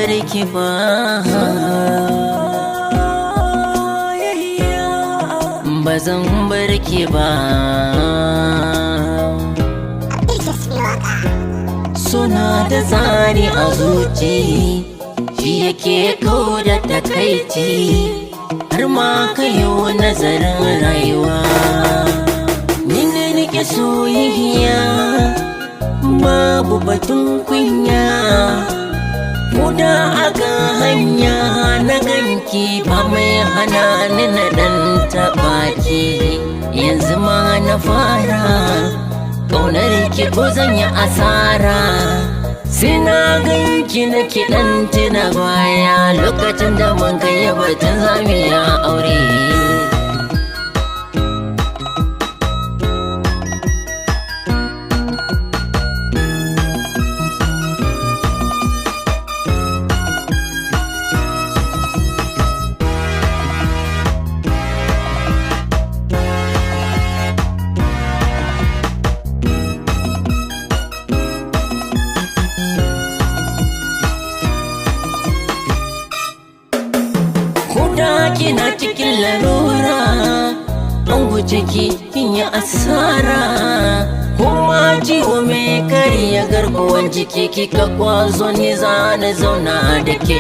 bar ki ba, ba zan bar ki ba. Suna da tsari a zuci, shi yake da takaici, har ma kayo nazarin rayuwa. Ni ne nake soyayya, babu batun kunya. Koda aka hanya na ganki, ba mai hana ni na dan taɓa ki. Yanzu ma na fara ƙaunar ki, ko zan yi asara. Sai na ganki nake ɗan tuna baya, lokacin da mun kai batun zamiya aure. Koda kina cikin larura, an guje ki, kin yi asara. Kuma ciwo mai karya garkuwan jiki, kika kwazo ni za na zauna da ke.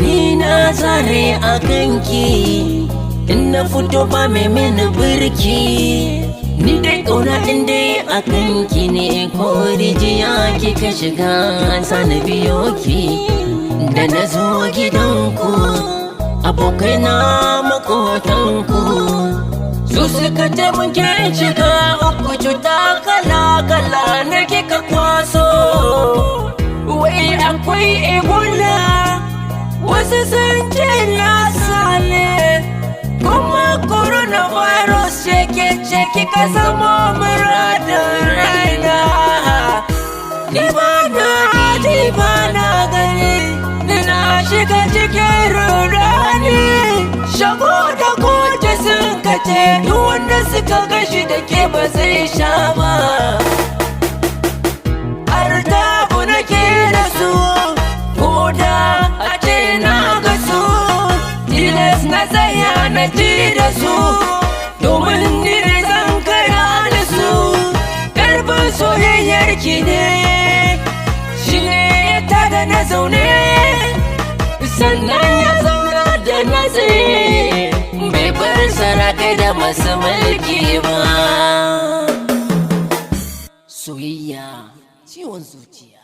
Ni na zare a kanki, in na fito ba mai mini birki. Ni dai ƙauna in dai a kanki ne, ko rijiya kika shiga sana biyo ki. Da na zo gidanku, abokai na makotanku su suka ce mun ke shiga uku, cuta kala kala na kika kwaso. Wai akwai Ebola, wasu sun ce lasa ne, kuma coronavirus ce ke ce kika zama muradin raina. Ni ba na ji ba na gani, ni na shiga cikin rudani. Shago da kotu sun kace duk wanda suka gashi da ke ba zai sha ba. Artabu nake da su, ko da a ce na ga su, tilas na tsaya na ji da su, domin ni ne zan kara da su. Karfin soyayyar ki ne shi ne ya tada na zaune, sannan ya zauna da na tsaye, bai bar sarakai da masu mulki ba. Soyayya ciwon zuciya.